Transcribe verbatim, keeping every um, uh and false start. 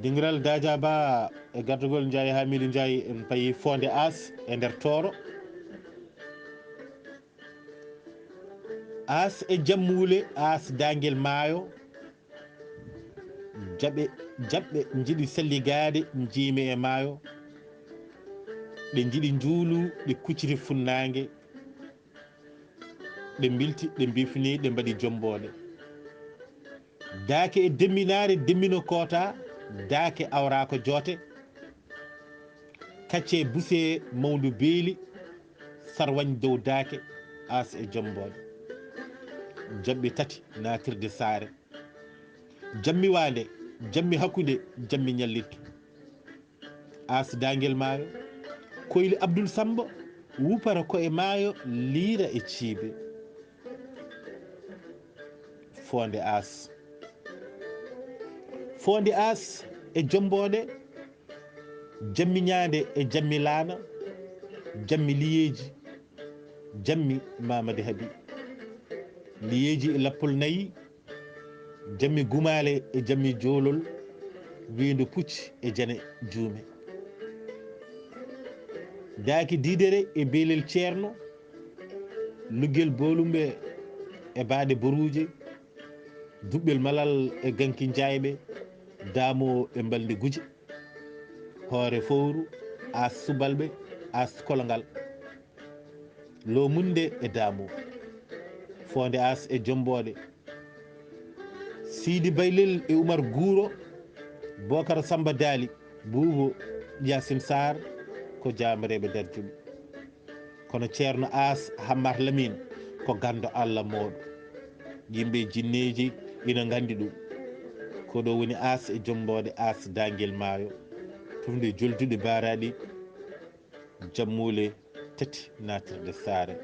Dingiral Daaja Ba e gardugol Njaay Hamiidu Njaay, en payi Foonde Aas e nder Tooro. Aas e Jammuule, Aas daangel maayo. Jaɓe, jaɓɓe njiɗi selligaade, njiimi e maayo. Ɗe njiɗi njuulu, ɗe kucciti funnaange. Ɗe mbilti, ɗe mbifni, ɗe mbaɗi jomboode. Daake e demminaare, demmino koota, daake awraako joote. Kacce buse mawndu beeli, sarwañ dow daake, Aas e jomboode. Jamɓe tati naatirde saare. Jammi waande, jammi hakkunde, jammi ñallittu. Aas daangel maayo, koyli Abdul Samba, wupara ko e maayo, liira e ciibe. Foonde Aas. Foonde Aas e jomboode, jammi ñaande e jammi laana, jammi liyeeji, jammi Mamadi Habi. Liyeeji e lappol nayi, jammi gumaale e jammi joolol, weendu pucci e jane juume. Daaki diidere e beelel ceerno, luggel boolumbe e baade boruuje, duɓɓel malal e ganki njaayɓe, daamoo e mbalndi guje, hoore fowru, Aas subalɓe, Aas kolongal. Loomunde e daamu. Foonde Aas e jomboode. Siidi Baylel e Umar Guuro, Bokar Samba Daali, Buubo Yaasin Saar ko jaambareeɓe darjuɓe. Kono Ceerno Aas Hammar Lamin ko ganndo Allah mooɗo. Yimɓe jinneeji ina nganndi ɗum. Ko ɗo woni Aas e jomboode Aas daangel maayo. Tufnde jolduɗe baaraaɗi, jammuule tati naatirde saare.